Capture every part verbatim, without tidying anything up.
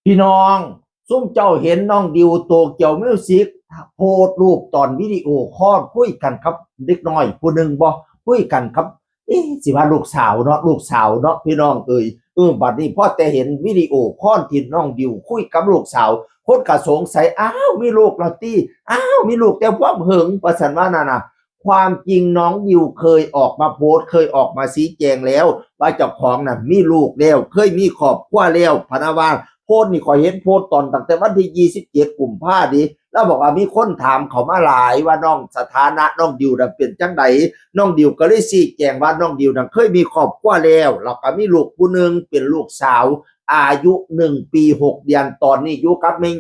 พี่น้อง ซุมเจ้าเห็นน้องดิวโตเกียวมิวสิกโพสต์รูปตอนวิดีโอคอลคุยกันกับเด็กน้อยผู้หนึ่งบ่ คุยกันกับ เอ๊ะ สิว่าลูกสาวเนาะ ลูกสาวเนาะ พี่น้องเอ่ย เออ บัดนี้พอแต่เห็นวิดีโอคอลที่น้องดิวคุยกับลูกสาว คนก็สงสัย อ้าว มีลูกแล้วติ อ้าว มีลูกแต่ความเหิง ว่าซั่นว่านั่นน่ะ ความจริงน้องดิวเคยออกมาโพสต์ เคยออกมาชี้แจงแล้ว ว่าเจ้าของน่ะมีลูกแล้ว เคยมีครอบครัวแล้ว พะนะว่า โพสต์นี่ข้อยเห็นโพสต์ตอนตั้งแต่วันที่ยี่สิบเจ็ดกุมภาเด้ ลาวบอกว่ามีคนถามเข้ามาหลายว่าน้อง สถานะน้องดิวน่ะเป็นจั่งใด น้องดิวก็เลยชี้แจงว่าน้องดิวน่ะเคยมีครอบครัวแล้ว แล้วก็มีลูกผู้หนึ่งเป็นลูกสาว อายุหนึ่งปีหกเดือน ตอนนี้อยู่กับแม่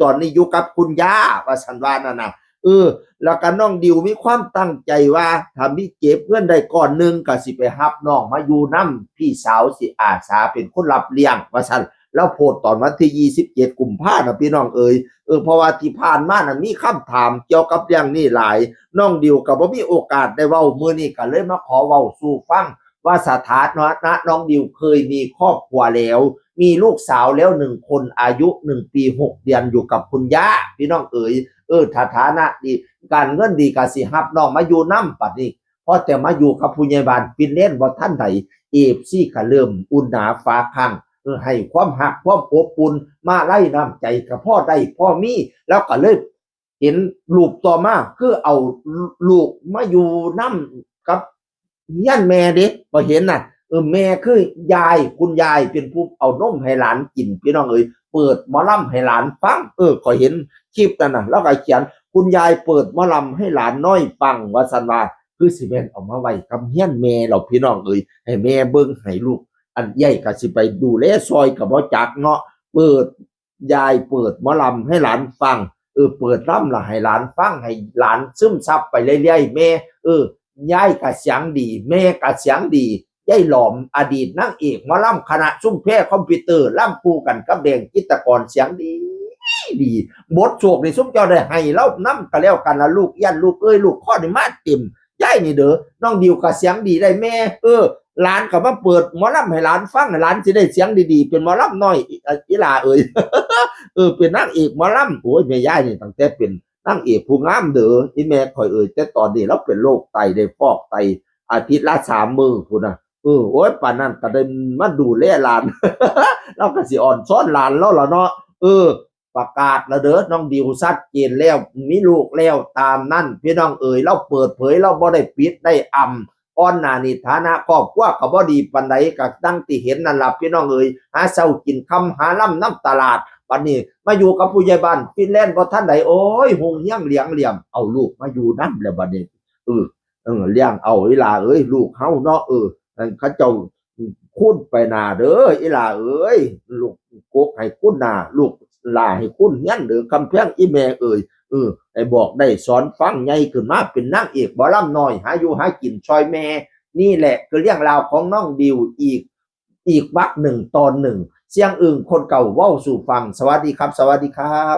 ตอนนี้อยู่กับคุณย่า ว่าซั่นว่านั่นน่ะ เออ แล้วก็น้องดิวมีความตั้งใจว่า ถ้ามีเก็บเงินได้ก้อนหนึ่งก็สิไปรับน้องมาอยู่นำ พี่สาวสิอาสาเป็นคนรับเลี้ยง ว่าซั่น ลาวโพสต์ตอนวันที่ยี่สิบเจ็ดกุมภาน่ะ พี่น้องเอ๋ย เออ เพราะว่าที่ผ่านมาน่ะมีคำถามเกี่ยวกับเรื่องนี้หลาย น้องดิวก็บ่มีโอกาสได้เว้า มื้อนี้ก็เลยมาขอเว้าสู่ฟัง ว่าสถานะน้องดิวเคยมีครอบครัวแล้ว มีลูกสาวแล้วหนึ่งคน อายุหนึ่งปีหกเดือน อยู่กับคุณย่า พี่น้องเอ๋ย เออ สถานะดี การเงินดี ก็สิรับน้องมาอยู่นำ บัดนี้พอแต่มาอยู่กับผู้ใหญ่บ้านฟินแลนด์บ่ทันใด เอฟซี ก็เริ่มอุ่นหนาฝาข้าง เออ ให้ความฮักความอบอุ่น มาลัยน้ำใจก็พอได้พอมี แล้วก็เลยเห็นรูปต่อมา คือเอาลูกมาอยู่นำกับเฮือนแม่เด้ ข้อยเห็นน่ะ เออ แม่คือยาย คุณยายเป็นผู้เอานมให้หลานกิน พี่น้องเอ๋ย เปิดหมอลำให้หลานฟัง เออ ข้อยเห็นคลิปนั่นน่ะ แล้วก็เขียน คุณยายเปิดหมอลำให้หลานน้อยฟัง ว่าซั่นว่า คือสิแม่นเอามาไว้กับเฮือนแม่แล้ว พี่น้องเอ๋ย ให้แม่เบิ่งให้ลูก อันใหญ่ก็สิไปดูแลซอยก็บ่จักเนาะ เปิด ยายเปิดหมอลำให้หลานฟัง เออ เปิดลำละให้หลานฟัง ให้หลานซึมซับไปเรื่อยๆ แม่ เออ ยายก็เสียงดี แม่ก็เสียงดี ยายหลอม อดีตนางเอกหมอลำคณะซุมแพรคอมพิวเตอร์ ลำคู่กันกับแดงจิตรกร เสียงดี ดี บทโศกนี่ซุมเจ้าได้ให้ลาวนำก็แล้วกันละ ลูกเอี้ยน ลูกเอ้ย ลูกคอนี่มาเต็ม ยายนี่เด้อ น้องดิวก็เสียงดีได้แม่ เออ หลานก็มาเปิดหมอลำให้หลานฟัง หลานสิได้เสียงดีๆ เป็นหมอลำน้อย อี อีหล่าเอ๋ย เออ เป็นนางเอกหมอลำ โอ้ย แม่ยายนี่ตั้งแต่เป็นนางเอกผู้งามเด้อ อีแม่ข้อยเอ๋ย แต่ตอนนี้ลาวเป็นโรคไต ได้ฟอกไตอาทิตย์ละสามมื้อพู้นน่ะ เออ โอ้ย ปานนั้นก็ได้มาดูแลหลาน ลาวก็สิอ่อนซ้อนหลานลาวล่ะเนาะ เออ ประกาศแล้วเด้อ น้องดิวชัดเจนแล้ว มีลูกแล้ว ตามนั้น พี่น้องเอ๋ย ลาวเปิดเผย ลาวบ่ได้ปิดได้อำ ก่อนหน้านี้ฐานะครอบครัวก็บ่ดีปานใด ก็ดังที่เห็นนั่นล่ะ พี่น้องเอ๋ย หาเช้ากินค่ำ หาลำนำตลาด บัดนี้มาอยู่กับผู้ใหญ่บ้านฟินแลนด์บ่ทันใด โอ้ย ฮุ่งเฮียงเหลียงเหลี่ยม เอาลูกมาอยู่นำแล้วบัดนี้ เออ เออ เลี้ยงเอาอีหล่าเอ๋ย ลูกเฮาเนาะ เออ นั่นเขาเจ้า คูณไปหน้าเด้อ อีหล่าเอ๋ย ลูกกกให้คูณหน้า ลูกหล่าให้คูณเฮือนเด้อ กำแพงอีแม่เอ๋ย เออ ให้บอกได้สอนฟัง ใหญ่ขึ้นมาเป็นนางเอกหมอลำน้อย หาอยู่หากินซอยแม่ นี่แหละคือเรื่องราวของน้องดิว อีก อีกวรรคหนึ่งตอนหนึ่ง เสียงอึ่งคนเก่าเว้าสู่ฟัง สวัสดีครับ สวัสดีครับ